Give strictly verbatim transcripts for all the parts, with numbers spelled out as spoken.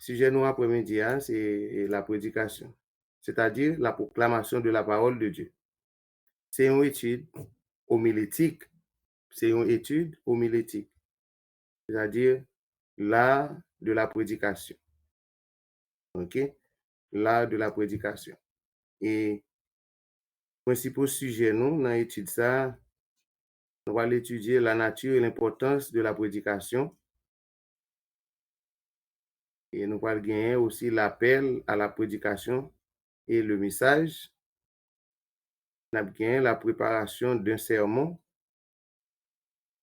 Sijè nou aprèmidi a, se la prédication, c'est-à-dire la proclamation de la parole de Dieu. Se yon etid omiletik, se yon etid omiletik, c'est-à-dire l'art de la prédication. Ok? L'art de la prédication. E prensipal sijè nou nan etid sa, nou pral etidye la nature et l'importance de la prédication. E nou pral genyen osi l'appel à la prédication et le message. N ap genyen la préparation d'un sermon.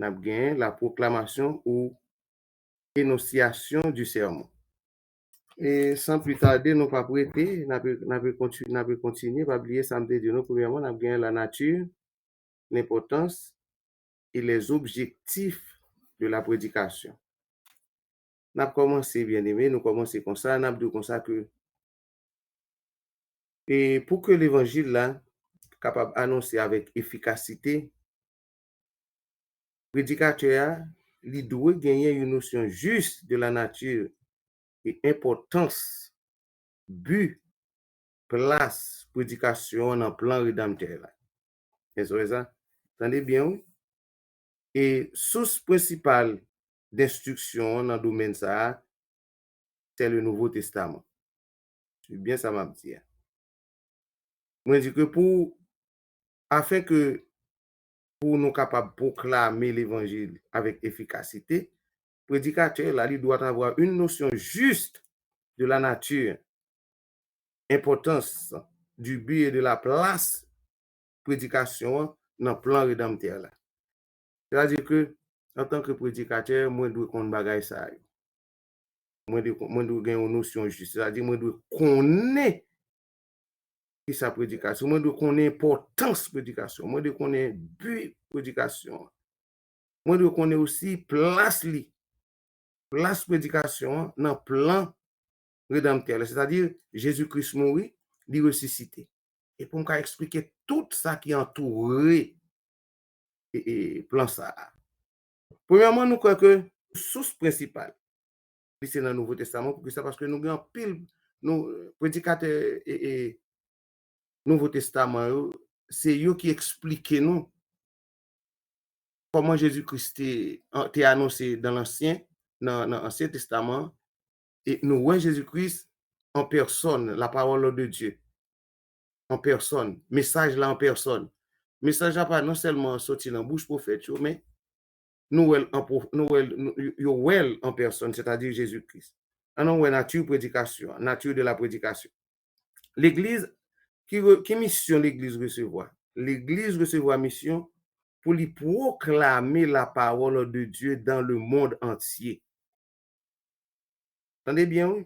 N ap genyen la proclamation ou énonciation du sermon. E san pli tade, nou p ap rete, n ap, n ap konti-, n ap kontinye, pa bliye sa m te di nou, premyèman, n ap genyen la nature, l'importance et les objectifs de la prédication. N ap kòmanse, byeneme, nou kòmanse konsa, n ap di w konsa ke, e pou ke levanjil la kapab anonse avèk efikasite, predikatè a, li dwe genyen yon nosyon jis de la nature e enpòtans, bi, plas predikasyon an nan plan redanmtè la. Èske w wè sa? Tande byen, wi. E sous prensipal denstriksyon an nan domèn sa a, c'est le Nouveau Testament. Suiv byen sa m ap di a. Mwen di ke pou, afin ke pou nou kapab pwoklame levanjil avèk efikasite, predikatè la, li dwa avoir une notion juste de la nature, importance, du but et de la place predikasyon an nan plan redanmtè la. Sètadi ke, antanke predikatè, mwen dwe konn bagay sa yo. Mwen dwe, mwen dwe gen yon nosyon jis. Sètadi, mwen dwe konnen kisa predikasyon. Mwen dwe konnen enpòtans predikasyon. Mwen dwe konnen bi predikasyon an. Mwen dwe konnen osi plas li. Plas predikasyon an nan plan redanmtè la. Sètadi, Jezi Kris mouri, li resisite. E pou m ka eksplike tout sa ki antoure e, e, plan sa a. Premyèman, nou kwè ke sous prensipal, li se nan Nouvo Testaman. Poukisa? Paske nou gen anpil, nou, predikatè e, e, Nouvo Testaman yo, se yo ki eksplike nou kòman Jezi Kris te, an, te anonse nan Lansyen, nan, nan Ansyen Testaman, e nou wè Jezi Kris an pèsòn, la parole de Dieu, an pèsòn, mesaj la an pèsòn. Mesaj la pa non sèlman soti nan bouch pwofèt yo, men nou wè l an pwo-, nou wè l, nou, yo, yo wè l an pèsòn, sètadi Jezi Kris. Ann nou wè nati predikasyon an, nature de la prédication. Legliz, ki re-, ki misyon legliz resevwa? Legliz resevwa misyon pou li pwoklame la parole de Dieu dans le monde entier. Tande byen, wi.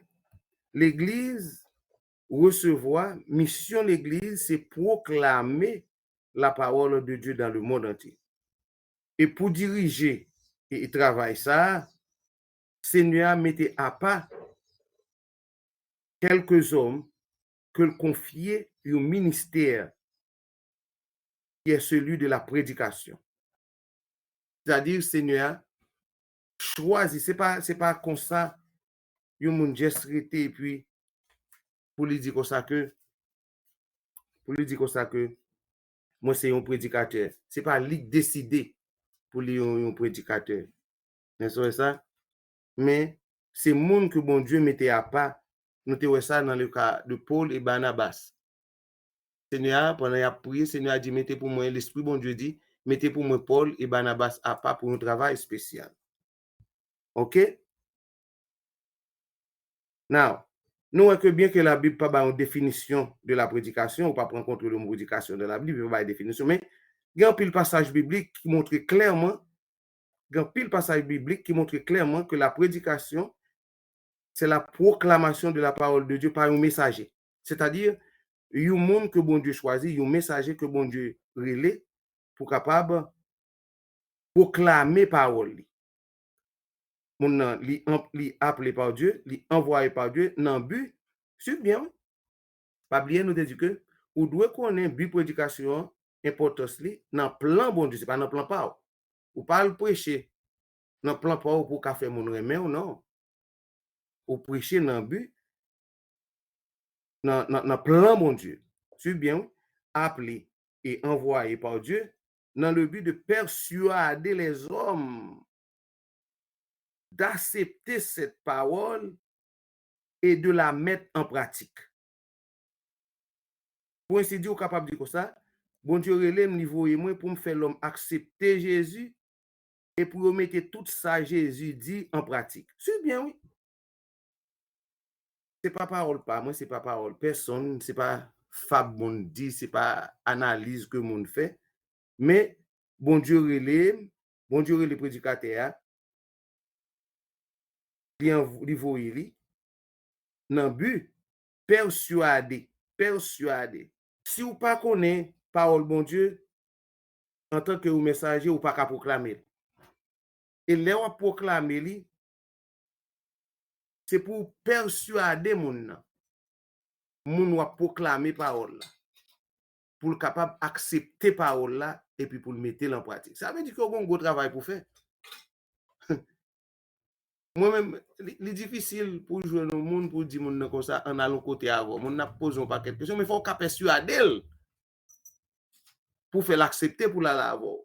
Legliz resevwa, misyon legliz, se pwoklame la parole de Dieu dans le monde entier. E pou dirije e, e travay sa a, Senyè a mete apa kèlke zòm ke l konfye yon ministè ki est celui de la prédication. Sètadi, Senyè a chwazi, se pa, se pa konsa yon moun just rete epi pou li di konsa ke, pou li di konsa ke mwen se yon predikatè. Se pa li k deside pou li yon, yon predikatè. Èske w wè sa? Men, se moun ke Bondye mete apa. Nou te wè sa nan le ka de Paul et Barnabas. Senyè a, pandan y ap priye, Senyè a di, mete pou mwen, Lespri Bondye di, mete pou mwen Paul et Barnabas apa pou yon travay espesyal. Ok? Now, nou wè ke byen ke Labib pa ba yon definisyon de la prédication, ou pa pran kontwòl yon predikasyon nan Labib, li pa bay definisyon, men gen anpil pasaj biblik ki montre klèman, gen anpil pasaj biblik ki montre klèman ke la prédication, c'est la proclamation de la parole de Dieu par yon mesaje. Sètadi, yon moun ke Bondye chwazi, yon mesaje ke Bondye rele pou kapab pwoklame pawòl li. Moun nan, li an-, li aple pa Dye, li anvwaye pa Dye nan bi, suiv byen, wi. Pa bliye nou te di ke ou dwe konnen bi predikasyon an, enpòtans li nan plan Bondye, se pa nan plan pa w. Ou pa al preche nan plan pa w pou w ka fè moun renmen w, non. ou preche nan bi, nan, nan, nan plan Bondye. Suiv byen, wi. Appelé et envoyé par Dieu dans le but de persuader les hommes d'accepter cette parole et de la mettre en pratique. Pou ensi di, ou kapab di konsa, Bondye rele m, li voye mwen pou m fè lòm aksepte Jezi e pou yo mete tout sa Jezi di an pratik. Suiv byen, wi. Se pa pawòl pa mwen, se pa pawòl pèsonn, se pa fab moun di, se pa analiz ke moun fè. Men, Bondye rele m, Bondye rele predikatè a, li, li voye li nan bi pèswade, pèswade. Si w pa konnen pawòl Bondye, antanke yon mesaje, ou pa ka pwoklame l. E lè w ap pwoklame li, se pou w pèswade moun nan. Moun w ap pwoklame pawòl la. Pou l kapab aksepte pawòl la, epi pou l mete l an pratik. Sa vle di ke w gen yon gwo travay pou fè. Mwen menm, li, li difisil pou w jwenn yon moun pou w di moun nan konsa, ann al yon kote avè w. Moun nan ap poze yon pakèt kesyon, men fò w ka pèswade l pou fè l aksepte pou l al avè w.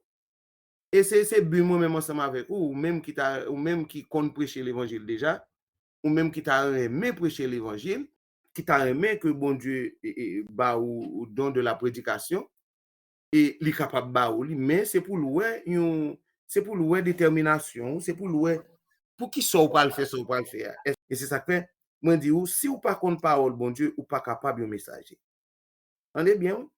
E se, se bi mwen menm ansanm avèk ou, ou menm ki ta, ou menm ki konn preche levanjil deja, ou menm ki ta renmen preche levanjil, ki ta renmen ke Bondye, e, e, ba ou, ou don de la prédication, e li kapab ba ou li, men se pou l wè yon, se pou l wè detèminasyon w, se pou l wè pou ki sa w pral fè, sa w pral fè a. E, e se sa k fè, mwen di ou, si w pa konn pawòl Bondye, ou pa kapab yon mesaje. Tande byen, wi.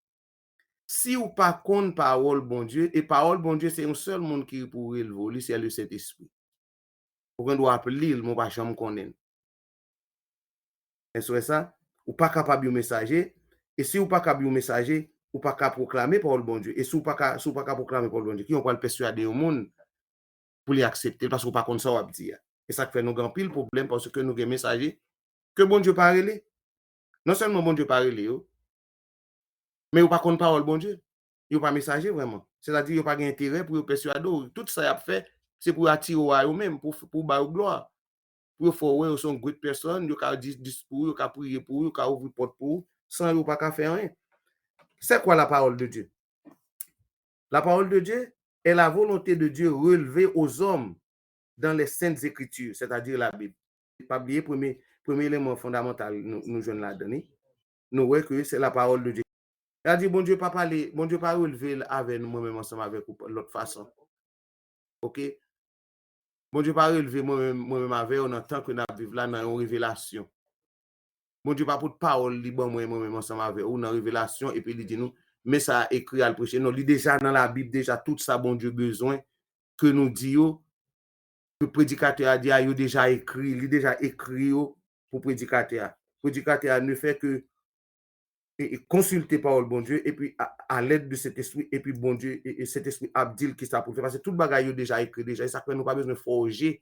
Si w pa konn pawòl Bondye, e pawòl Bondye, se yon sèl moun ki pou relve w li, se le Sentespri. Ou gen dwa ap li l, men w pa janm konnen l. Èske w wè sa? Ou pa kapab yon mesaje, e si w pa kab yon mesaje, ou pa ka pwoklame pawòl Bondye. E si w pa ka, si w pa ka pwoklame pawòl Bondye, kijan w pral pèswade yon moun pou li aksepte l, paske w pa konn sa w ap di a? E sa k fè nou gen anpil pwoblèm, paske nou gen mesaje ke Bondye pa rele. Non sèlman Bondye pa rele yo, men yo pa konn pawòl Bondye. Yo pa mesaje vrèman. Sètadi, yo pa gen enterè pou yo pèswade w. Tout sa y ap fè, se pou yo atire w a yo menm, pou, pou ba yo glwa. Pou yo fè w wè yo se yon great person, yo ka di, di pou ou, yo ka priye pou ou, yo ka ouvri pòt pou ou, san yo pa ka fè anyen. C'est quoi la parole de Dieu? La parole de Dieu est la volonté de Dieu révélée aux hommes dans les Saintes Écritures, c'est-à-dire la Bible. Pa bliye premye, premye eleman fondamantal nou, nou jwenn ladan li. Nou wè ke c'est la parole de Dieu. Sètadi Bondye pa pale, Bondye pa relve l avè nou, mwen menm ansanm avèk ou, lòt fason. Oke? Bondye pa relve mwen menm, mwen menm avè w nan tan ke n ap viv la nan yon revelasyon. Bondye pa pot pawòl li ban mwen, mwen menm ansanm avè ou nan revelasyon, epi li di nou, men sa a ekri, al preche. Non, li deja nan Labib, deja tout sa Bondye bezwen ke nou di yo, ke predikatè a di a, yo deja ekri, li deja ekri yo pou predikatè a. Predikatè a ne fait que e, e konsilte pawòl Bondye, epi a, a lèd de Sentespri, epi Bondye, e, e Sentespri ap di l kisa pou l fè. Paske tout bagay yo deja ekri deja, e sa k fè nou pa bezwen fòje.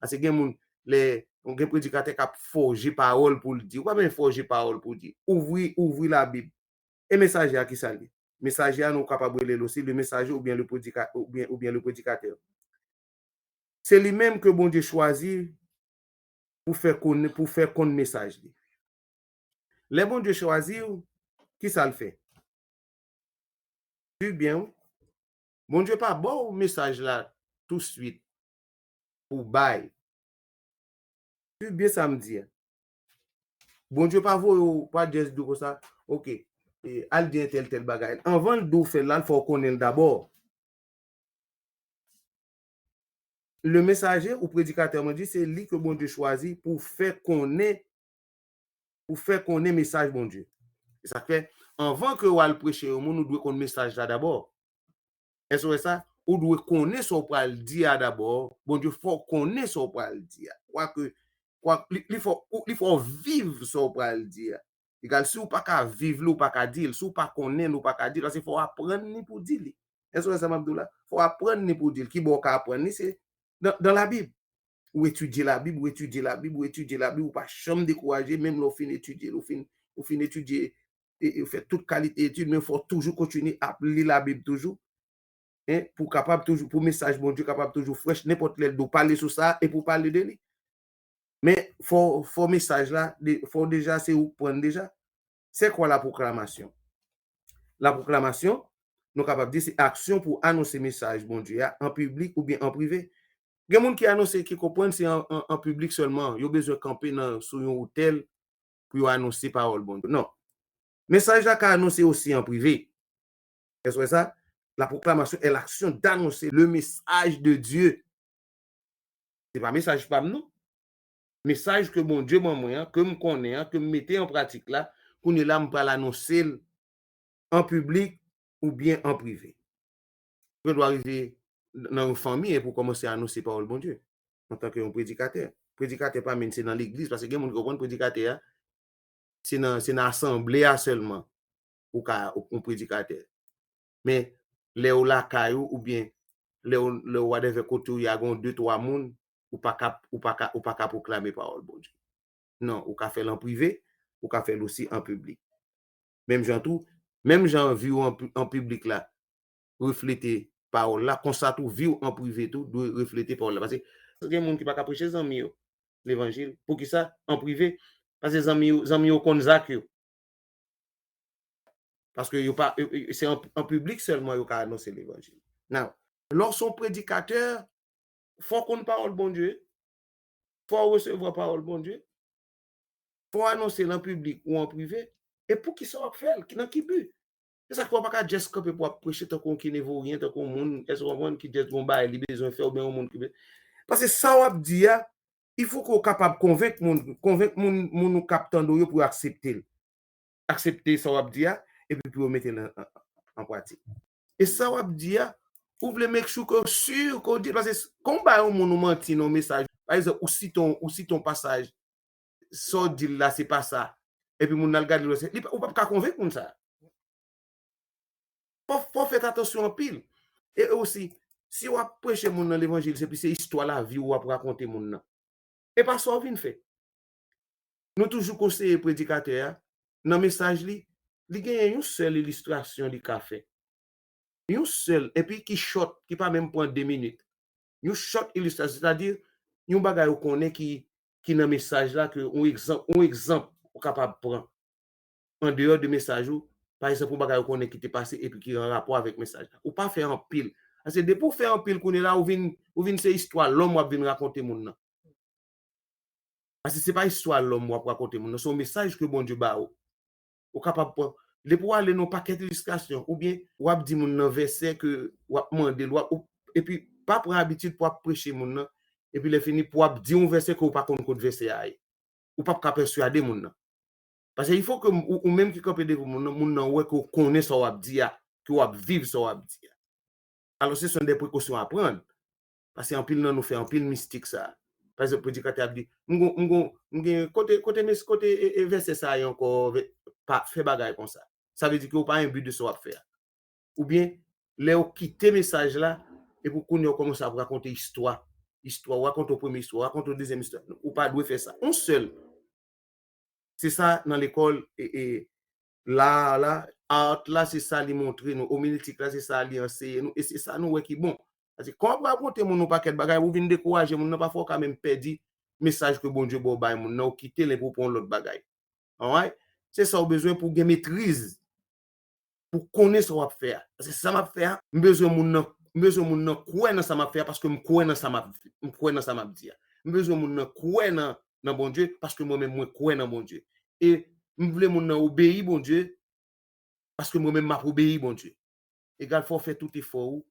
Paske gen moun, lè, gen predikatè k ap fòje pawòl pou l di. Ou pa bezwen fòje pawòl pou di. Ouvri, ouvri Labib. E mesaje a kisa l ye? Mesaje a nou kapab rele l osi le mesaje oubyen le predika-, oubyen, oubyen le predikatè. Se li menm ke Bondye chwazi pou fè konn, pou fè konn mesaj li. Lè Bondye chwazi w, kisa l fè? Suiv byen, wi. Bondye pa ba w mesaj la touswit pou bay. Suiv byen sa m di a. Bondye pa voye w, pa just di w konsa, oke, e, al di entèl tèl bagay. Anvan l di w fè l la, l fè w konnen l dabò. Le mesaje ou predikatè, mwen di, se li ke Bondye chwazi pou fè konnen, pou fè konnen mesaj Bondye. E sa k fè, anvan ke w al preche yon moun, ou dwe konn mesaj la dabò. Èske w wè sa? Ou dwe konnen sa w pral di a dabò. Bondye fè w konnen sa w pral di a. Kwake, kwa, li, li fè w, li fè w viv sa w pral di a. Egal, si w pa ka viv li, w pa ka di l. Si w pa konnen l, ou pa ka di l. Paske fò w aprann li pou di li. Èske w wè sa m ap di w la? Fò w aprann li pou di l. Kibò w ka aprann li? Se nan, nan Labib. Ou etidye Labib, ou etidye Labib, ou etidye Labib, ou pa janm dekouraje, menm lè w fin etidye l, ou fin, ou fin etidye, e, e, ou fè tout kalite etid, men fò w toujou kontinye ap li Labib toujou. Hein, pou kapab toujou, pou mesaj Bondye kapab toujou frèch, nenpòt lè l di w pale sou sa, e pou w pale de li. Men fò, fò mesaj la, de- fò deja se ou k pran l deja. C'est quoi la proclamation? La proclamation, nou kapab di se aksyon pou anonse mesaj Bondye a an piblik oubyen an prive. Gen moun ki anonse, ki konprann se an, an, an piblik sèlman. Yo bezwen kanpe nan, sou yon otèl pou yo anonse pawòl Bondye. Non. Mesaj la ka anonse osi an prive. Èske w wè sa? La proclamation est l'action d'annoncer le message de Dieu. Se pa mesaj pa m, non. Mesaj ke Bondye ban mwen an, ke m konnen an, ke m mete an pratik la, kounye la, m pral anonse l an piblik oubyen an prive. Gen dwa rive nan yon fanmi epi w kòmanse anonse pawòl Bondye antanke yon predikatè. Predikatè pa menm se nan legliz, paske gen moun ki konprann predikatè a, se nan, se nan asanble a sèlman ou ka, ou, ou predikatè. Men lè w lakay ou, oubyen lè w, lè w whatever kote w ye a, gen de, twa moun, ou pa ka, ou pa ka, ou pa ka pwoklame pawòl Bondye. Non, ou ka fè l an prive, ou ka fè l osi an piblik. Menm jan tou, menm jan vi w an pi- an piblik la reflete pawòl la, konsa tou vi w an prive tou dwe reflete pawòl la. Paske gen moun ki pa ka preche zanmi yo levanjil. Poukisa? An prive. Paske zanmi yo, zanmi yo konn zak yo. Paske yo pa, yo- yo- se an, an piblik sèlman yo ka anonse levanjil. Now, lè w se yon predikatè, fò w konn pawòl Bondye, fò w resevwa pawòl Bondye, fò w anonse l an piblik ou an prive. E poukisa w ap fè l? Ki- Nan ki bi? Se sa k fè w pa ka just kanpe pou w ap preche tankou yon kenevoryen, tankou yon moun, èske w konprann, ki just gon bagay li bezwen fè, oubyen yon moun ki be- Paske sa w ap di a, il faut ke w kapab konvenk moun, konvenk moun, moun ou k ap tande w yo pou yo aksepte l. Aksepte sa w ap di a, epi pou yo mete l an, an, an pratik. E sa w ap di a, ou vle make sure ke w si ke w di l, paske s- kan w bay yon moun yon manti nan yon mesaj, pa egzanp, ou site yon, ou site yon pasaj, sa w di l la, se pa sa, epi moun nan al gade l, se- li pa- ou p ap ka konvenk moun sa. Fò, fò w fè atansyon anpil. E osi, si w ap preche moun nan levanjil, se plis se istwa lavi w w ap rakonte moun nan. E pa sa w vin fè. Nou toujou konseye predikatè a, nan mesaj li, li genyen yon sèl ilistrasyon li ka fè. Yon sèl, epi ki short, ki pa menm pran de minit. Yon short ilistrasyon, sètadi, yon bagay ou konnen ki, ki nan mesaj la, ke yon egzanp, yon egzanp ou kapab pran. An deyò de mesaj ou, pa egzanp, yon bagay ou konnen ki te pase epi ki an rapò avèk mesaj la. Ou pa fè anpil. Paske depi w fè anpil, kounye la, ou vin, ou vin se istwa lòm w ap vin rakonte moun nan. Paske se pa istwa lòm w ap rakonte moun nan, se yon mesaj ke Bondye ba ou. Ou kapab pran, depi w ale nan yon pakèt ilistrasyon, oubyen w ap di moun nan vèsè ke w ap mande l, w ap, ou- epi pa pran abitid pou w ap preche moun nan, epi lè fini pou w ap di yon vèsè ke w pa konn kot vèsè a ye. Ou p ap ka pèswade moun nan. Paske il faut ke ou, ou menm ki kanpe devan moun nan, moun nan wè ke w konnen sa w ap di a, ke w ap viv sa w ap di a. Alò, se sont des précautions à prendre. Paske anpil nan nou fè anpil mistik sa. Pa egzanp, predikatè ap di, m gon, m gon, m gen, kote, kote, mes, kote e, e vèsè sa a ye ankò, vè- pa, fè bagay konsa. Sa vle di ke ou pa enbi de sa w ap fè a. Oubyen, lè w kite mesaj la, epi kounye a w kòmanse ap rakonte istwa. Istwa, w rakonte yon premye istwa, w rakonte yon dezyèm istwa. Ou pa dwe fè sa. Yon sèl. Se sa nan lekòl, e, e, la, la, art la, se sa li montre nou. Omiletik la, se sa li anseye nou. E se sa nou wè ki bon. Paske kan w ap rakonte moun yon pakèt bagay, ou vin dekouraje moun nan, pafwa w ka menm pèdi mesaj ke Bondye ba w bay moun nan, ou kite l epi w pran yon lòt bagay. Alright? Se sa w bezwen pou w gen metriz, pou w konnen sa w ap fè a. Paske sa m ap fè a, m bezwen moun nan, m bezwen moun nan kwè nan sa m ap fè a, paske m kwè nan sa m ap, m kwè nan sa m ap di a. M bezwen moun nan kwè nan, nan Bondye, paske mwen menm mwen kwè nan Bondye. E m vle moun nan obeyi Bondye, paske mwen menm m ap obeyi Bondye. Egal, fò w fè tout efò ou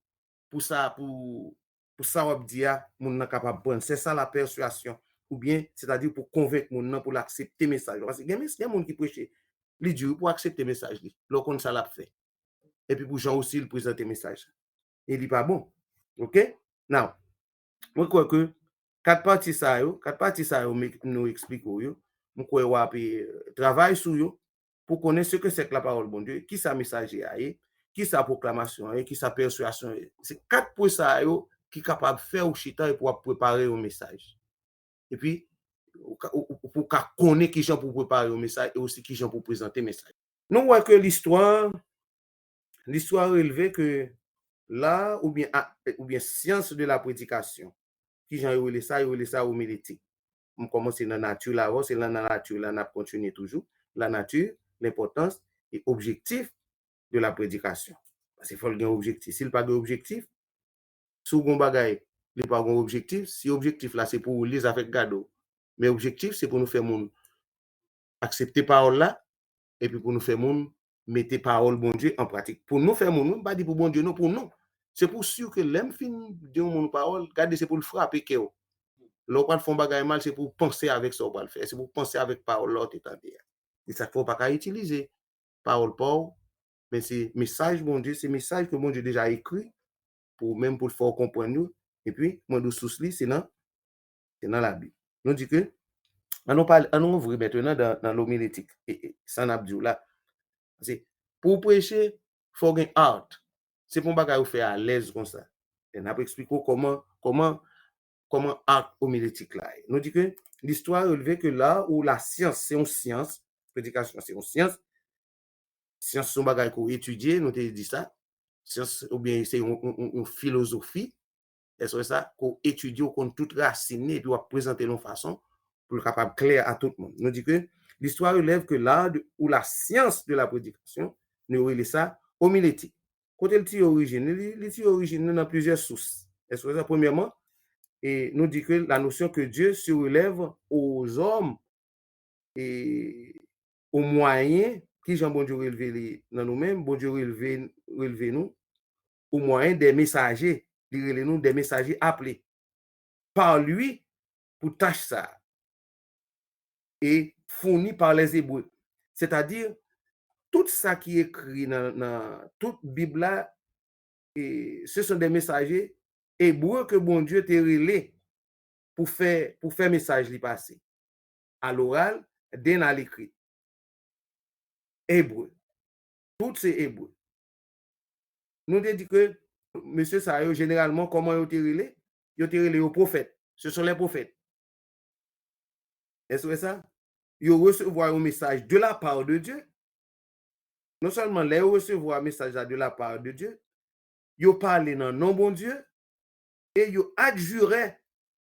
pou sa, pou, pou sa w ap di a, moun nan kapab pran. Se sa la pèswazyon. Oubyen, sètadi pou konvenk moun nan pou l aksepte mesaj la. Paske gen, gen moun ki preche, li di wi pou aksepte mesaj li. Lè w konn sa l ap fè. Epi pou jan osi l prezante mesaj la. E li pa bon. Oke? Now, mwen kwè ke kat pati sa yo, kat pati sa yo me- nou eksplike w yo, mwen kwè w ap, eh, travay sou yo pou konnen ce que c'est que la parole Bondye, kisa mesaje a ye, kisa pwoklamasyon an ye, kisa pèswazyon an ye. Se kat pwen sa yo ki kapab fè w chita epi w ap prepare yon mesaj. Epi, ou ka- ou- ou- pou w ka konnen kijan pou w prepare yon mesaj e osi kijan pou w prezante mesaj. Nou wè ke listwa, listwa relve ke la, oubyen a- oubyen science de la prédication, kijan yo rele sa, yo rele sa omiletik. m kòmanse nan nati la, se nan nati la n ap kontinye toujou. La nature, l'importance et objectif de la prédication. Paske fò l gen objektif. Si l pa gen objektif, si w gen bagay, li pa gen objektif, si objektif la se pou ou li zafè k gade w, men objektif se pou nou fè moun aksepte pawòl la, epi pou nou fè moun mete pawòl Bondye an pratik. Pou nou fè moun, wi, m pa di pou Bondye non, pou nou. Se pou si ke lè m fin di yon moun pawòl, gade se pou l frape kè w. Lè w pral fè yon bagay mal, se pou w panse avèk sa w pral fè, se pou w panse avèk pawòl la w te tande a. E sa k fè w pa ka itilize pawòl pa w, men se mesaj Bondye, se mesaj ke Bondye deja ekri pou ou menm, pou l fè w konprann yo. Epi, mwen di w sous li, se nan, se nan Labib. Nou di ke, ann nou pale, ann nou ouvri mentnan nan, nan lomiletik. E, e, sa n ap di w la. Paske pou w preche, fò w gen art. Se pa yon bagay ou fè alèz konsa. E n ap eksplike w kòman, kòman, kòman art omiletik la ye. Nou di ke l'histoire relève que l'art ou la science, se yon syans, predikasyon se yon syans, syans se yon bagay ke w etidye, nou te di sa, syans oubyen se yon, yon, yon, yon filozofi, èske sa, ke w etidye, w konn tout rasin li, epi w ap prezante l yon fason pou l kapab klè a tout moun. Nou di ke l'histoire relève que l'art de- ou la science de la prédication, nou rele sa omiletik. Kote l tire orijin li? Li, li tire orijin li nan plizyè sous. Èske sa, premyèman, e nou di ke la notion que Dieu se relève aux hommes, e o mwayen, ki jan Bondye releve li nan nou menm? Bondye releve, releve nou o mwayen dè mesaje. Li rele nou dè mesaje aple par lui pou tach sa a. E fourni par les Hébreux. Sètadi, tout sa ki ekri nan, nan tout Bib la, e, ce sont des messagers hébreux ke Bondye te rele pou fè, pou fè mesaj li pase. À l'oral, then à l'écrit. Ebre. Tout se ebre. Nou te di ke mesye sa yo, jeneralman, kòman yo te rele? Yo te rele yo pwofèt. Ce sont les prophètes. Èske w wè sa? Yo resevwa yon mesaj de la part de Dieu. Non sèlman lè yo resevwa mesaj la de la part de Dieu, yo pale nan non Bondye e yo adjire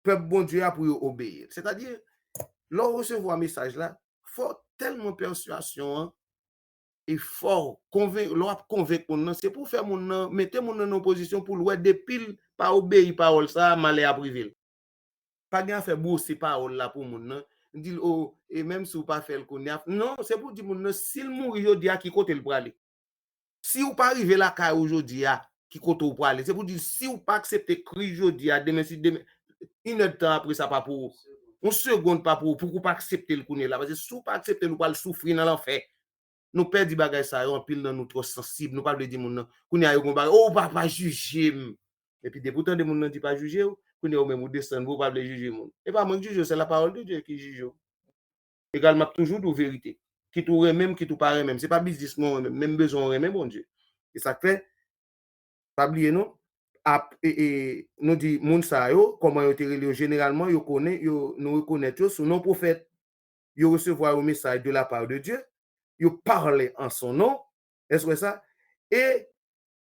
pèp Bondye a pou yo obeyi. Sètadi, lè w resevwa mesaj la, fò tèlman pèswazyon an e fò, konven-, lè w ap konvenk moun nan, se pou fè moun nan, mete moun nan nan yon pozisyon pou l wè depi l pa obeyi pawòl sa a, malè ap rive l. Pa gen afè bwose pawòl la pou moun nan. Di l, o, e menm si w pa fè l kounye a. Non, se pou di moun nan, si l mouri jodi a, ki kote l prale. Si w pa rive lakay ou jodi a, ki kote w prale. Se pou di, si w pa aksepte Kris jodi a, demen, si demen, inèdtan apre sa pa pou ou. Yon segonn pa pou ou, pouki w pa aksepte l kounye a la. Paske si w pa aksepte l, ou pral soufri nan lanfè. Nou pèdi bagay sa yo, anpil nan nou twò sansib. Nou pa vle di moun nan, kounye a yo gon bagay, o, pa, pa jije m. Epi depi w tande moun nan di pa jije w, kounye a ou menm ou desann, ou pa vle jije moun. E pa mwen k jije w, se la parole de Dieu ki jije w. Egal, m ap toujou di w verite. Kit ou renmen m, kit ou pa renmen m. Se pa biznis mwen renmen m, men m bezwen w renmen Bondye. E sa k fè, pa bliye non, ap, e, e, nou di moun sa yo, kòman yo te rele yo jeneralman, yo konnen, yo, nou rekonèt yo sou non pwofèt. Yo resevwa yon mesaj de la part de Dieu, yo pale an son non, èske w wè sa? E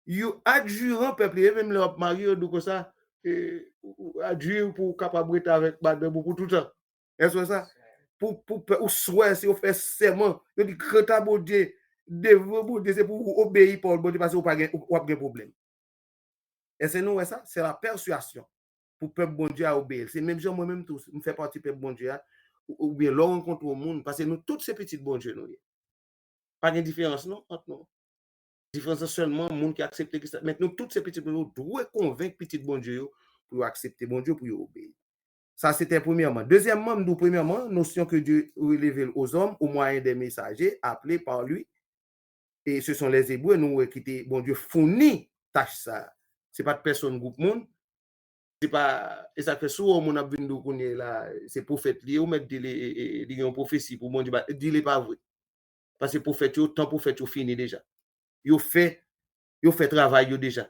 yo adjire pèp li, e menm lè w ap marye, yo di w konsa, e, ou, ou adjire pou w kapab rete avèk madanm ou pou toutan. Èske w wè sa? Pou, pou pè-, ou swè, si yo fè sèman, yo di, kanta Bondye, devan Bondye, se pou ou obeyi pawòl Bondye, paske ou pa gen, ou, w ap gen pwoblèm. Èske nou wè sa? Se la pèswazyon pou pèp Bondye a obeyi l. Se menm jan mwen menm tou, m fè pati pèp Bondye a, ou, oubyen lè w rankontre yon moun, paske nou tout se pitit Bondye nou ye. Pa gen diferans non ant nou. Diferans lan sèlman moun ki aksepte Kris la. Men nou tout se pitit Bondye, ou dwe konvenk pitit Bondye yo pou yo aksepte Bondye, pou yo obeyi. Sa se te premyèman. Dezyèmman, m di w premyèman, notion que Dieu relève aux hommes au moyen des messagers appelés par lui. E ce sont les Hébreux, nou wè ki te Bondye founi tach sa. Se pa t pèsonn gwoup moun. Se pa, e sa k fè si w wè yon moun ap vin di w kounye la, se pwofèt li ye, ou mèt di li, e, e, li gen yon pwofesi pou Bondye ba, di li pa vre. Paske pwofèt yo, tan pwofèt yo fini deja. Yo fè, yo fè travay yo deja.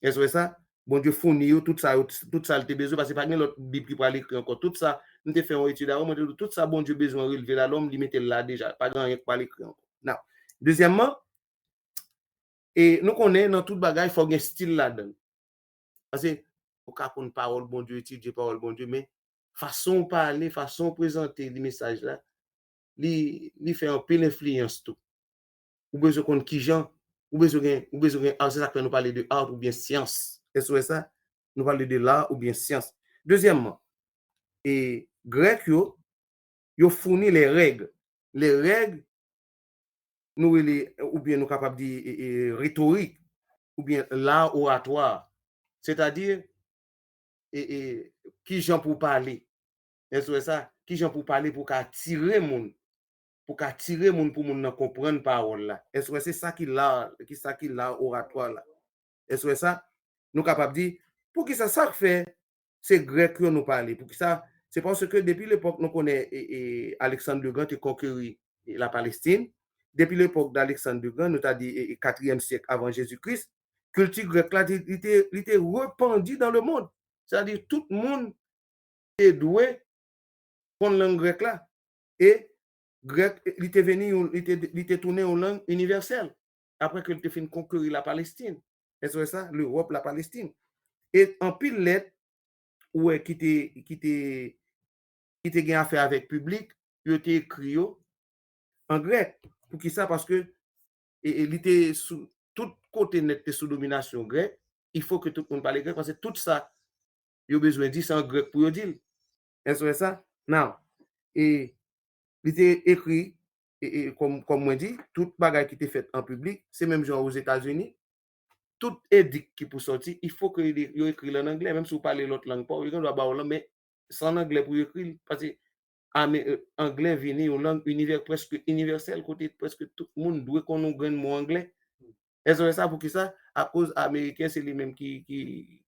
Èske w wè sa? Bondye founi yo tout sa yo, tout sa l te bezwen, paske pa gen lòt Bib ki pral ekri ankò. Tout sa, m te fè yon etid avan, mwen te di w, tout sa Bondye bezwen relve la, lòm, li mete l la deja. Pa gen anyen ki pral ekri ankò. Now, dezyèmman, e nou konnen nan tout bagay, fò gen stil ladan l. Paske ou ka konn pawòl Bondye, etidye pawòl Bondye, men fason w pale, fason w prezante li mesaj la, li, li fè anpil enfliyans tou. Ou bezwen konn kijan, ou bezwen gen, ou bezwen gen art, se sa k fè nou pale de art oubyen syans. Èske w wè sa? Nou pale de l'art oubyen syans. Dezyèmman, e, Grèk yo, yo founi les règles. Les règles, nou rele, oubyen nou kapab di, e, e, retorik, oubyen l'art oratoire. Sètadi, e, e, kijan pou w pale. Èske w wè sa? Kijan pou w pale pou w ka atire moun. Pou w ka atire moun, pou moun nan konprann pawòl la. Èske w wè se sa ki l'art, ki sa ki l'art oratoire la? Èske w wè sa? Nou kapab di, poukisa sa k fè se Grèk yo nou pale? Poukisa? Se paske depi lepòk nou konnen, e, e, Alexandre le Grand te konkeri, e, Lapalestin. Depi lepòk d'Alexandre le Grand, nou ta di, e, e, katriyèm syèk avan Jezi Kris, kilti grèk la, li, li te, li te repandi dans le monde. Sètadi, tout moun te dwe konn lang grèk la. E grèk, li te vini, yon- li te, li te tounen yon lang inivèsèl. Apre ke li te fin konkeri Lapalestin. Èske w wè sa? Lewòp, Lapalestin. E anpil lèt, ou wè, ki te, ki te, ki te gen afè avèk piblik, yo te ekri yo an grèk. Poukisa? Paske, e, e, li te sou, tout kote nèt te sou dominasyon grèk, il faut que tout moun pale grèk, paske tout sa yo bezwen di, se an grèk pou yo di l. Èske w wè sa? Now, e, li te ekri, e, e, kòm, kòm mwen di, tout bagay ki te fèt an piblik, se menm jan Ozetazini, tout edict ki pou sòti, il faut que yo ekri l an anglè, menm si w pale lòt lang pa w, yo gen dwa ba w lan, men se an anglè pou yo ekri l, paske ame-, e, anglè vini yon lang inivè-, prèske inivèsèl, kote prèske tout moun dwe konn yon grenn mo anglè. Èske w wè sa? Poukisa? Akoz ameriken, se li menm ki, ki,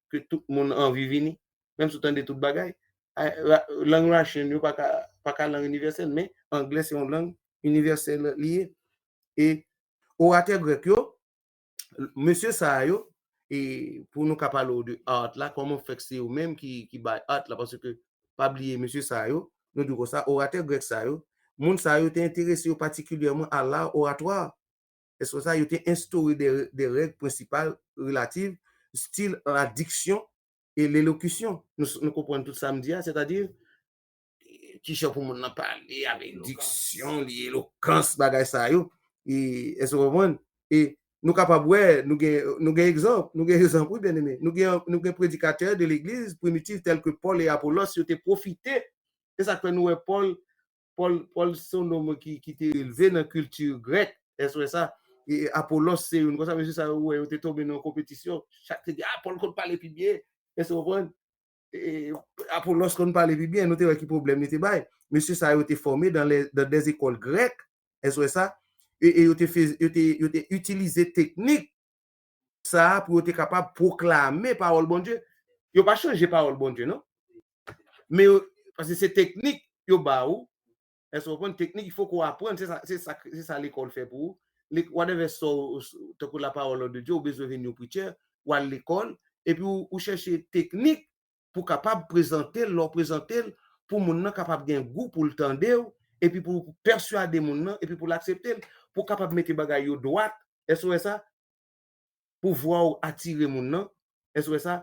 ke tout moun anvi vini. Menm si w tande tout bagay. A, ra-, lang Russian yo pa ka, pa ka lang inivèsèl, men anglè se yon lang inivèsèl li ye. E oratè grèk yo, mesye sa yo, e pou nou ka pale w de art la, kòman fè k se yo menm ki, ki bay art la, paske pa bliye mesye sa yo, nou di konsa, oratè grèk sa yo, moun sa yo te enterese yo patikilyèman a l'art oratoire. Èske w wè sa? Yo te enstore de, de règles principales relatives, style la diction et l'élocution. Nou, nou konprann tout sa m di a, sètadi, kijan pou moun nan pale avèk diksyon li, elokans, bagay sa yo. E, èske w konprann? E nou kapab wè, nou gen, nou gen egzanp, nou gen egzanp, wi, byeneme. Nou gen, nou gen predikatè de legliz primitif tèl ke Pòl e Apolos, yo te pwofite. Se sa k fè nou wè Pòl, Pòl, Pòl se yon nonm ki, ki te elve nan kilti grèk. Èske w wè sa? E Apolos se youn konsa, mesye sa yo, wè, yo te tonbe nan yon konpetisyon. Chak te di, a, Pòl konn pale pi byen. Èske w konprann? E, Apolos konn pale pi byen, nou te wè ki pwoblèm li te bay. Mesye sa yo te fòme dans les, dans des écoles grecques, èske w wè sa? E, e yo te fè, yo te, yo te itilize teknik sa a pou yo te kapab pwoklame pawòl Bondye. Yo pa chanje pawòl Bondye, non. Men yo, paske se teknik yo ba ou, èske w konprann? Teknik, il faut qu'on apprenne, se sa, se sa, se sa lekòl fè pou ou. Li, whatever sa w, tankou la parole de Dieu, ou bezwen vin yon preacher, w al lekòl, epi ou, ou chèche teknik pou w kapab prezante l, lè w prezante l, pou moun nan kapab gen gou pou l tande w, epi pou w pèswade moun nan, epi pou l aksepte l, pou w kapab mete bagay yo dwat, èske w wè sa? Pou vwa w atire moun nan, èske w wè sa?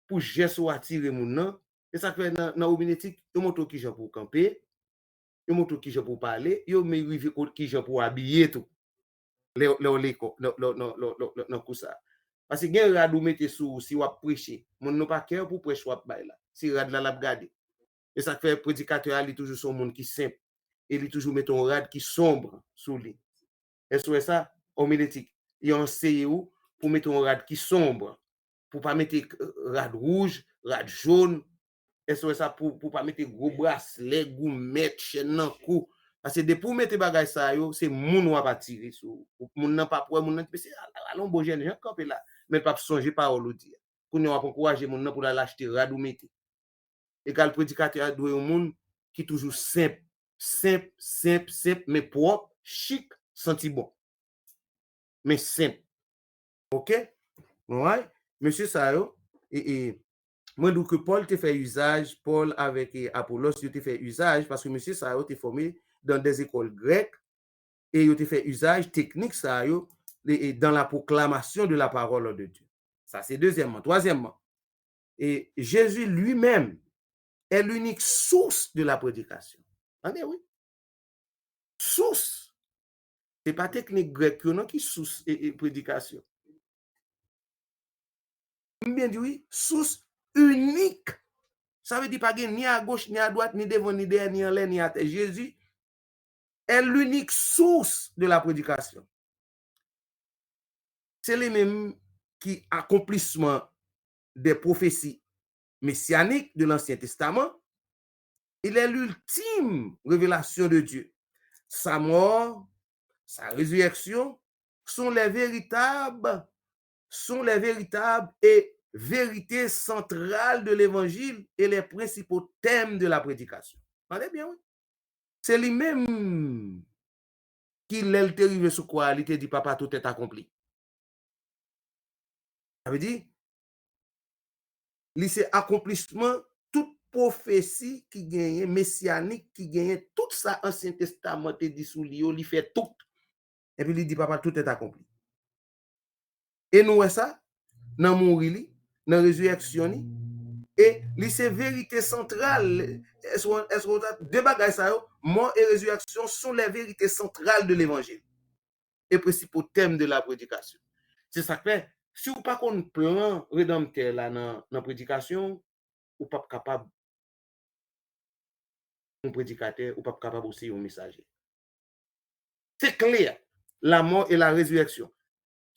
Pou jès ou atire moun nan. E sa k fè nan, nan omiletik, yo montre w kijan pou w kanpe, yo montre w kijan pou w pale, yo menm rive kot kijan pou w abiye tou. Lè, lè w lekò-, lè, lè, lè, lè, lè, lè, nan kou sa. Paske gen rad ou mete sou ou si w ap preche. Moun nan pa care pou prèch w ap bay la. Se rad la l ap gade. E sa k fè predikatè a, li toujou se yon moun ki senp. E li toujou mete yon rad ki sonb sou li. Èske w wè sa? Omiletik. Yo anseye w pou mete yon rad ki sonb. Pou pa mete, eh, rad wouj, rad jòn. Èske w wè sa? Pou, pou pa mete gwo braslè, goumèt, chèn nan kou. Paske depi w mete bagay sa yo, se moun w ap atire sou ou. Moun nan p ap wè, moun nan, mesye, al, al, al, yon bon jèn jan kanpe la. Men l p ap sonje pawòl ou di a. Kounye a w ap ankouraje moun nan pou l al achte rad ou mete. Egal predikatè a dwe yon moun ki toujou senp, senp, senp, senp, men pwòp, chik, santi bon. Men senp. Oke? Alright? Mesye sa yo, e, e, mwen di w ke Pòl te fè izaj, Pòl avèk, e, Apolos, yo te fè izaj, paske mesye sa yo te fòme dans des écoles grecques, e yo te fè izaj teknik sa yo, e, e, dans la proclamation de la parole de Dieu. Sa se dezyèmman. Twazyèmman, e Jezi li menm, est l'unique source de la prédication. Tande, wi. Sous. Se pa teknik grèk yo non ki sous e, e predikasyon. M byen di wi, sous inik. Sa vle di pa gen ni agoch, ni adwat, ni devan, ni dèyè, ni anlè, ni atè. Jezi est l'unique source de la prédication. Se li menm ki akonplisman des prophéties messianiques de l'Ancien Testament. Il est l'ultime révélation de Dieu. Sa mò, sa rezirèksyon sont les véritables, sont les véritables et vérités centrales de l'évangile et les principaux thèmes de la prédication. Tande byen, wi. Se li menm ki, lè l te rive sou kwa a, li te di, Papa, tout est accompli. Sa vle di, li se akonplisman tout pwofesi ki genyen, mesyanik ki genyen, tout sa Ansyen Testaman te di sou li yo, li fè tout. Epi li di, Papa, tout est accompli. E nou wè sa nan mouri li, nan rezirèksyon li. E li se verite santral. Èske, èske w ta, de bagay sa yo, mò e rezirèksyon, sont les vérités centrales de l'évangile et principaux thèmes de la prédication. Se sa k fè, si w pa konn plan Redanmtè la nan, nan predikasyon, ou p ap kapab yon predikatè, ou p ap kapab osi yon mesaje. Se kle a, la mort et la résurrection.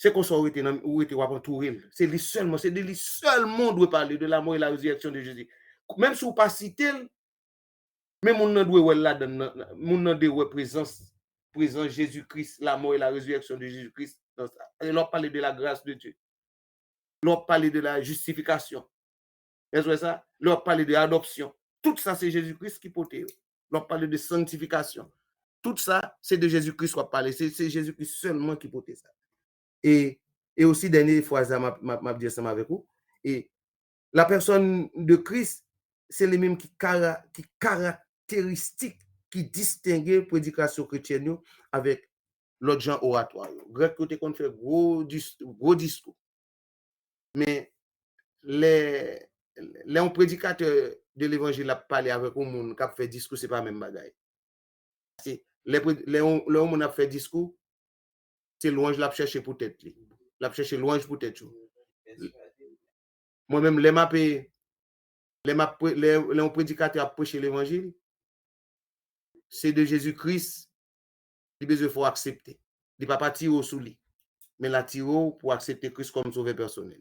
Se konsa ou rete nan, ou rete w ap antoure l. Se li sèlman, se de li sèlman w dwe pale, de la mort et la résurrection de Jésus. Menm si w pa site l, men moun nan dwe wè l ladan l, moun nan dwe wè prezans, prezans Jezi Kris, la mort et la résurrection de Jésus-Christ nan sa. E lè w ap pale de la grâce de Dieu, lè w ap pale de la justification, èske w wè sa? Lè w ap pale de adoption, tout sa se Jezi Kris ki pote yo. Lè w ap pale de sanctification, tout sa se de Jezi Kris w ap pale. Se, se Jezi Kris sèlman ki pote sa. E, e osi, dènye fraz la m ap, m ap, m ap di ansanm avèk ou, e la personne de Christ, se li menm ki kara-, ki karakteristik ki distenge predikasyon kretyèn yo avèk lòt jan oratwa yo. Grèk yo te konn fè gwo dis-, gwo diskou. Men lè, lè yon predikatè de levanjil ap pale avèk yon moun k ap fè diskou, se pa menm bagay. Se lè pre-, lè yon, lè yon moun ap fè diskou, se lwanj l ap chèche pou tèt li. L ap chèche lwanj pou tèt yo. Mwen menm, lè m ap, lè m ap pre-, lè, lè yon predikatè ap preche levanjil, se de Jezi Kris li bezwen fè w aksepte. Li pa pa tire w sou li, men l atire w pou w aksepte Kris kòm sovè pèsonèl.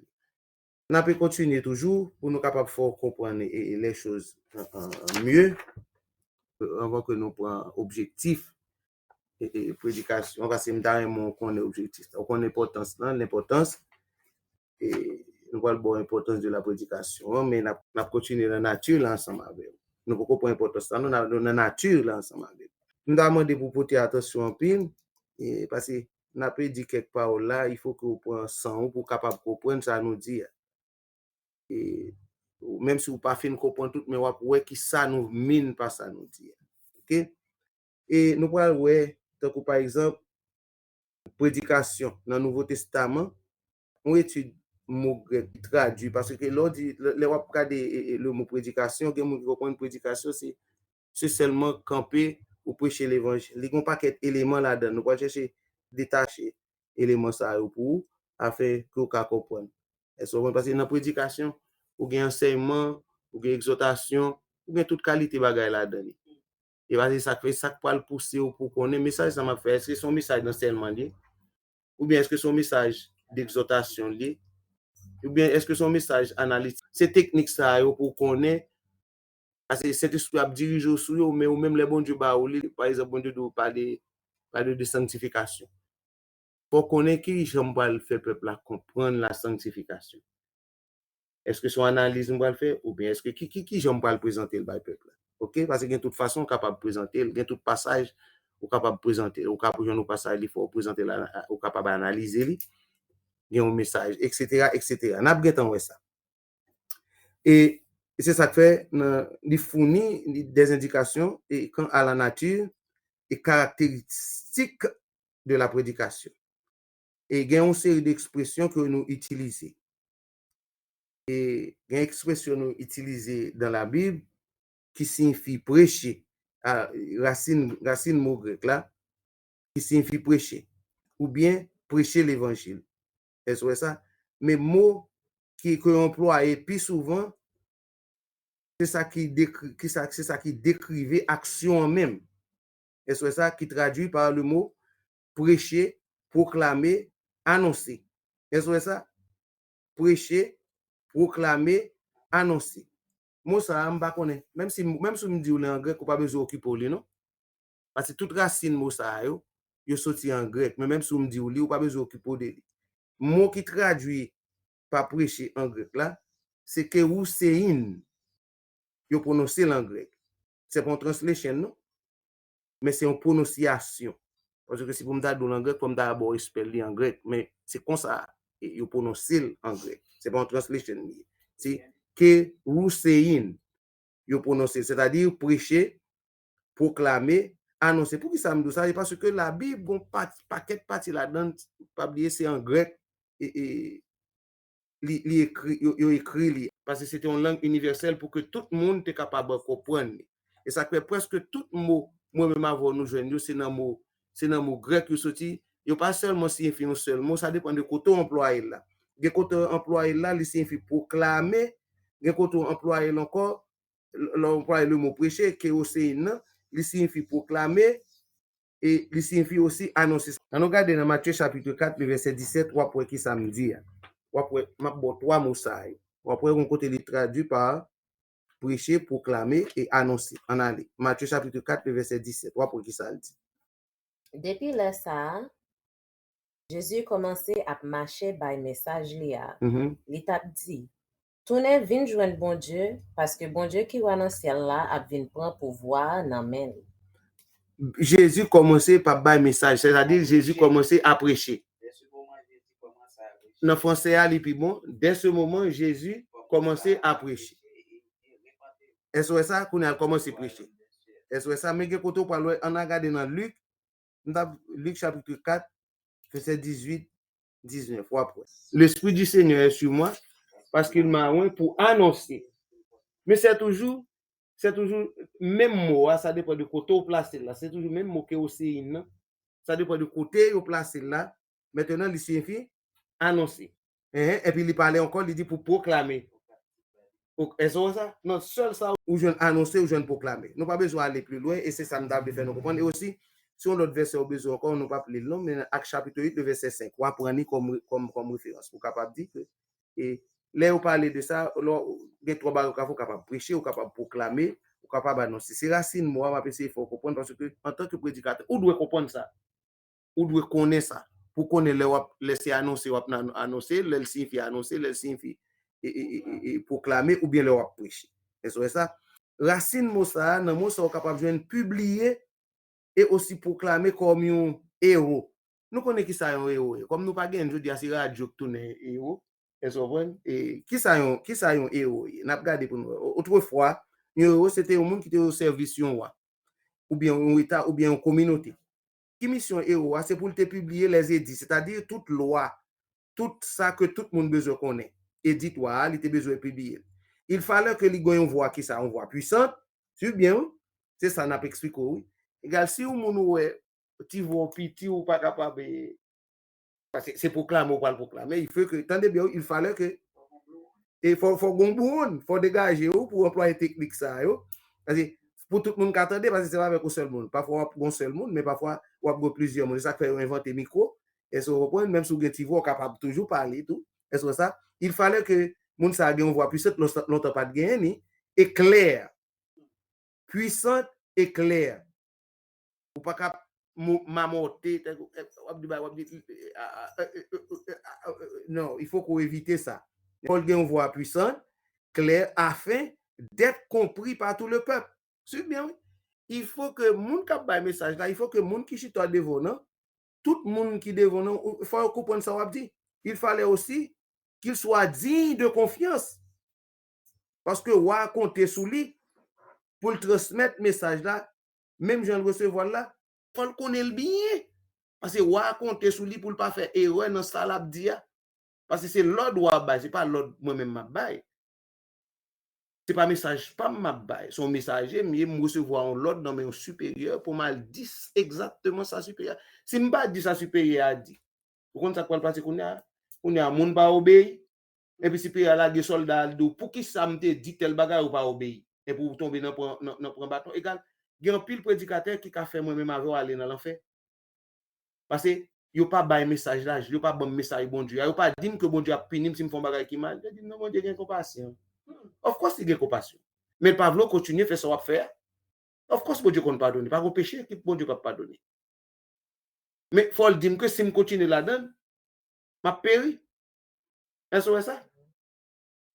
N ape kontinye toujou pou nou kapab fè w konprann, e, e, les choses, euh, euh, mieux, euh, avant que nou pran objektif, e, e, predikasyon, paske m ta renmen w konnen objektif la. Ou konnen enpòtans lan, lenpòtans, e, nou pral ba w enpòtans de la predikasyon an, men n ap, n ap kontinye nan nati la ansanm avè w. Nou poko pran enpòtans la, nou nan, nou nan nati la ansanm avè w. M ta mande pou w pote atansyon anpil, e, paske n ape di kèk pawòl la, il faut que w pran san w pou w kapab konprann sa nou di a. E, menm si w pa fin konprann tout, men w ap wè ki sa nou mean pa sa nou di a. Oke? E nou pral wè, tankou pa egzanp, predikasyon nan Nouvo Testaman, yon etid mo grèk ki tradui, paske lè w di, lè, lè w ap gade, e, e, le mo predikasyon, gen moun ki konprann predikasyon, se, se sèlman kanpe ou preche levanjil. Li gen yon pakèt eleman ladan l. Nou pral chèche detache eleman sa yo pou ou, afin ke w ka konprann. Èske w konprann? Paske nan predikasyon, ou gen ansèyman, ou gen egzòtasyon, ou gen tout kalite bagay ladan li. E pa se sa k fè, sa k pral pouse w pou w konnen mesaj sa m ap fè, èske se yon mesaj dansèyman l ye? Oubyen èske se yon mesaj degzòtasyon l ye? Oubyen èske se yon mesaj analitik? Se teknik sa yo pou w konnen, paske Sentespri ap dirije w sou yo, men ou menm lè Bondye ba ou li, pa egzanp, Bondye di w pale, pale de sanktifikasyon. Fò w konnen ki jan m pral fè pèp la konprann la sanktifikasyon. Èske se yon analiz m pral fè, oubyen èske ki, ki, ki jan m pral prezante l bay pèp la? Oke? Paske gen tout fason w kapab prezante l, gen tout pasaj ou kapab prezante l. Ou ka jwenn yon pasaj li fè w prezante l, ou kapab analize li, gen yon mesaj, et cetera, et cetera. N ap gentan wè sa. E, e se sa k fè nan, li founi li, des indications et quant à la nature et caractéristiques de la prédication. E gen yon seri de ekspresyon ke nou itilize. E gen ekspresyon nou itilize dans la Bible, ki siyifi preche, a, rasin, rasin mo grèk la, ki siyifi preche, oubyen preche levanjil. Èske w wè sa? Men mo ki, ke yo anplwaye pi souvan, se sa ki dekri, ki sa, se sa ki dekrive aksyon an menm. Èske w wè sa? Qui traduit par le mot prêcher, proclamer, annoncer. Èske w wè sa? Preche, pwoklame, anonse. Mo sa a, m pa konnen. Menm si, menm si m di w li an grèk, ou pa bezwen okipe w li, non. Paske tout rasin mo sa a yo, yo soti an grèk. Men menm si m di w li, ou pa bezwen okipe w de li. Mo ki tradui pa preche an grèk la, se kerusein. Yo pwononse l an grèk. Se pa yon translation, non. Men se yon pwononsyasyon. Paske si pou m ta di w l an grèk, fò m ta ba w espèl li an grèk. Men se konsa e yo pwononse l an grèk. Se pa yon translation li ye. Se kerusein. Yo pwononse l. Sètadi preche, pwoklame, anonse. Poukisa m di w sa? Se paske Labib gon pa-, pakèt pati ladan l, pa bliye se an grèk e, e, li, li ekri, yo, yo ekri li. Paske se te yon lang inivèsèl pou ke tout moun te kapab konprann li. E sa k fè prèske tout mo mwen menm avè w nou jwenn yo, se nan mo, se nan mo grèk yo soti. Yo pa sèlman siyifi yon sèl mo, sa depann de kote w anplwaye l la. Gen kote w anplwaye l la, li siyifi pwoklame, gen kote w anplwaye l ankò, l-, lè w anplwaye le mo preche, kerusein nan, li siyifi pwoklame, e li siyifi osi anonse. Ann nou gade nan Matye chapit kat, le vèsè disèt, w ap wè ki sa m di a. W ap wè, m ap ba w twa mo sa yo. W ap wè yon kote li tradui pa preche, pwoklame e anonse. Ann ale. Matye chapit kat, le vèsè disèt, w ap wè ki sa l di. Depi lè sa a, Jezi kòmanse ap mache bay mesaj li a. Mhm. Li t ap di, "Tounen vin jwenn Bondye, paske Bondye ki wa nan syèl la ap vin pran pouvwa a nan men li." Jezi kòmanse pa bay mesaj, sètadi Jezi kòmanse ap preche. Nan fransè a, li pi bon, dès ce moment, Jésus commençait à prêcher. Èske w wè sa? Kounye a l kòmanse preche. Èske w wè sa? Men gen kote w pral wè, ann al gade nan Lik, m t ap Lik chapit kat, vèsè dizuit, diznèf, w ap wè. L'Esprit du Seigneur est sur moi, parce qu'il m'a oint pour annoncer. Men se toujou, se toujou menm mo a, sa depann de kote w plase l la. Se toujou menm mo kerusein nan. Sa depann de kote yo plase l la. Mentenan, li siyifi anonse. Enhen, epi li pale ankò, li di pou pwoklame. Ok, èske w wè sa? Nan sèl sa, ou jwenn anonse, ou jwenn pwoklame. Nou pa bezwen ale pli lwen, e se sa m ta vle fè nou konprann. E osi, si yon lòt vèsè ou bezwen ankò, nou p ap li l non, men Ak chapit uit, le vèsè senk, w a pran li kòm, kòm, kòm referans. Ou kapab di ke, e lè yo pale de sa, lè w gen twa bagay ou ka fè, ou kapab preche, ou kapab pwoklame, ou kapab anonse. Se rasin mo a m ap eseye fè w konprann, paske antanke predikatè, ou dwe konprann sa. Ou dwe konnen sa. Pou konnen lè w ap, lè se anonse, w ap nan anonse, lè l siyifi anonse, lè l siyifi e, e, e, e, e pwoklame, oubyen lè w ap preche. Èske w wè sa? Rasin mo sa a, nan mo sa a, ou kapab jwenn pibliye e osi pwoklame kòm yon ewo. Nou konnen ki sa yon ewo ye. Kòm nou pa gen, jodi a, se radyo k tounen ewo. Èske w konprann? E ki sa yon, ki sa yon ewo ye? N ap gade pou nou wè. Otrefwa, yon ewo, se te yon moun ki te o sèvis yon wa, oubyen yon eta, oubyen yon kominote. Ki misyon ewo a? Se pou l te pibliye les édits, sètadi tout lwa, tout sa ke tout moun bezwen konnen. Edit wa a, li te bezwen pibliye l. Il fallait que li gen yon vwa ki sa, yon vwa pwisant. Swiv byen, wi. Se sa n ap eksplike w, wi. Egal, si yon moun ou wè, ti vwa w piti, ou pa kapab, e, paske se pwoklame ou pral pwoklame. Il faut que, tande byen, wi, il fallait que, e fò, fò gon bouwonn, fò degaje w pou anplwaye teknik sa yo. Paske pou tout moun ka tande, paske se pa avèk yon sèl moun. Pafwa w ap gon sèl moun, men pafwa w ap gon plizyè moun. Se sa k fè yo envante mikwo. Èske w konprann? Menm si w gen ti vwa, w kapab toujou pale tou. Èske w wè sa? Il fallait que moun sa a gen yon vwa pwisant, lontan, lontan pa t genyen ni, e klè. Puissante et claire. Ou pa ka mo-, mamòte, tèk, w ap di, w ap di, non, il faut qu'on évite ça. Fò l gen yon vwa pwisan, klè, afin d'être compris par tout le peuple. Swiv byen, wi. Il faut que moun k ap bay mesaj la, il faut que moun ki chita devan w nan, tout moun ki devan w nan, ou, fò yo konprann sa w ap di. Il fallait aussi qu'il soit digne de confiance. Paske wa a konte sou li pou l transmèt mesaj la, menm jan l resevwa l la, fò l konnen l byen. Paske wa a konte sou li pou l pa fè erè nan sa l ap di a. Paske se lòd wa a bay, se pa lòd mwen menm m ap bay. Se pa mesaj pa m m ap bay. Se yon mesaje m ye, m resevwa yon lòd nan men yon siperyè pou m al di s- egzakteman sa siperyè. Si m pa di sa siperyè a di, ou konn sa k pral pase kounye a? Kounye a, moun pa obeyi. Epi siperyè a lage sòlda al di w, poukisa m te di tèl bagay ou pa obeyi? Epi ou tonbe nan pran, nan, nan pran baton. Egal, gen anpil predikatè ki ka fè mwen menm avè w ale nan lanfè. Paske yo pa bay mesaj la, yo pa ban m mesaj Bondye a. Yo pa di m ke Bondye ap pini m si m fè yon bagay ki mal. Yo di m, non, Bondye gen konpasyon. Of course, li gen konpasyon. Men l pa vle w kontinye fè sa w ap fè a. Of course, Bondye konn padone. Pa gen peche ki Bondye p ap padone. Men fò l di m ke si m kontinye ladan l, m ap peri. Èske w wè sa?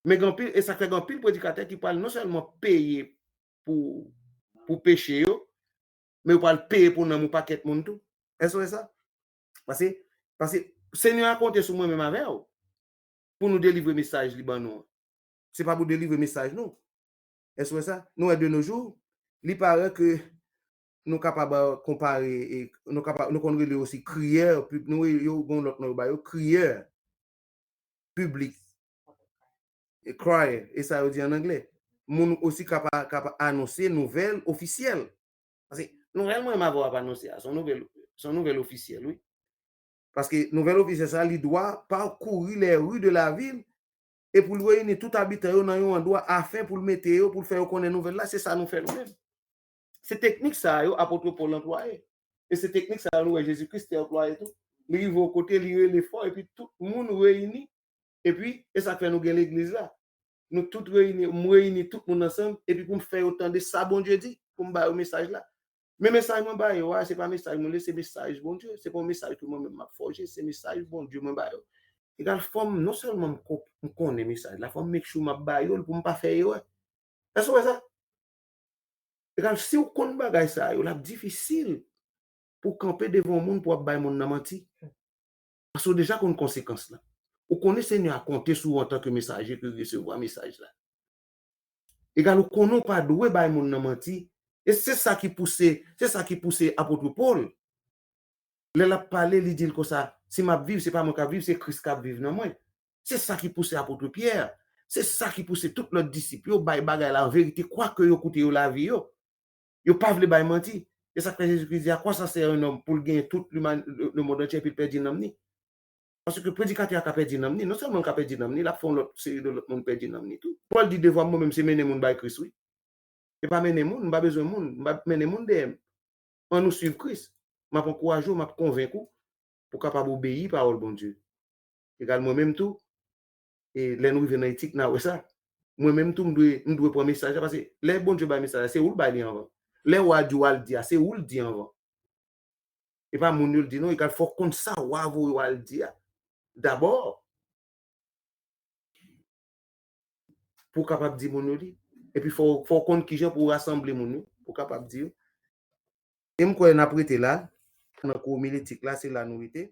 Men gen anpil, e sa fè gen anpil predikatè ki pral non sèlman peye pou, pou peche yo, men yo pral peye pou nanm yon pakèt moun tou. Èske w wè sa? Paske, paske Senyè a konte sou mwen menm avè w pou nou delivre mesaj li ban nou an. Se pa pou delivre mesaj nou. Èske w wè sa? Nou wè de nos jours, li parèt ke nou kapab konpare, e nou kapab, nou konn rele yo osi kriyè, nou yo gen lòt non yo ba yo, kriyè piblik. E crier, e sa yo di an anglè. Moun osi kapab, kapab anonse nouvèl ofisyèl. Paske nouvèl mwen m ap anonse a, se yon nouvèl, se yon nouvèl ofisyèl, wi. Paske nouvèl ofisyèl sa, li dwa parkouri les rues de la ville e pou l reyini tout abitan yo nan yon andwa afen pou l mete yo, pou l fè yo konnen nouvèl la, se sa nou fè nou menm. Se teknik sa yo apot Pòl anplwaye. E se teknik sa yo nou wè Jezi Kris te anplwaye tou. Li rive yon kote, li rele fò, epi tout moun reyini. Epi, e sa k fè nou gen legliz la. Nou tout reyini, m reyini tout moun ansanm, epi pou m fè yo tande sa Bondye di, pou m ba yo mesaj la. Men mesaj mwen ba yo a, se pa mesaj mwen li, se mesaj Bondye. Se pa yon mesaj ke mwen menm m ap fòje, se mesaj Bondye mwen ba yo. Egal, fò m, non sèlman m ko- m konnen mesaj la, fò m make sure m ap ba yo l pou m pa fè erè. Èske w wè sa? Egal, si w konn bagay sa yo, l ap difisil pou w kanpe devan yon moun pou w ap bay moun nan manti. Paske w deja konn konsekans lan. Ou konnen Senyè a konte sou ou antanke mesaje ke resevwa mesaj la. Egal, ou konnen w pa dwe bay moun nan manti. E se sa ki pouse, se sa ki pouse apot Pòl. Lè l ap pale, li di l konsa, si m ap viv, se pa mwen k ap viv, se Kris k ap viv nan mwen. Se sa ki pouse apot Pyè. Se sa ki pouse tout lòt disip yo bay bagay la an verite, kwake yo koute yo lavi yo. Yo pa vle bay manti. E sa k fè Jezi Kris di, à quoi ça sert un homme pou l genyen tout liman- le, le monde entier epi l pèdi nanm ni? Paske predikatè a ka pèdi nanm ni. Non sèlman l ka pèdi nanm ni, l ap fè yon lòt seri de lòt moun pèdi nanm ni tou. Pòl di devwa m mwen menm se mennen moun bay Kris, wi. E pa mennen moun, m pa bezwen moun, m pa mennen moun dèyè m. Ann nou swiv Kris. M ap ankouraje w, m ap konvenk ou pou w kapab obeyi pawòl Bondye. Egal mwen menm tou, e lè nou rive nan etik, n a wè sa. Mwen menm tou, m dwe, m dwe pran mesaj la, paske lè Bondye bay mesaj la, se ou l bay li anvan. Lè w a di w al di a, se ou l di anvan. E pa moun yo l di non, egal fò w konn sa w a voye w al di a. Dabò, pou w kapab di moun yo li. Epi fò, fò w konn kijan pou w rasanble moun yo, pou w kapab di yo. E m kwè n ap rete la, nan kou omiletik la, se la nou rete.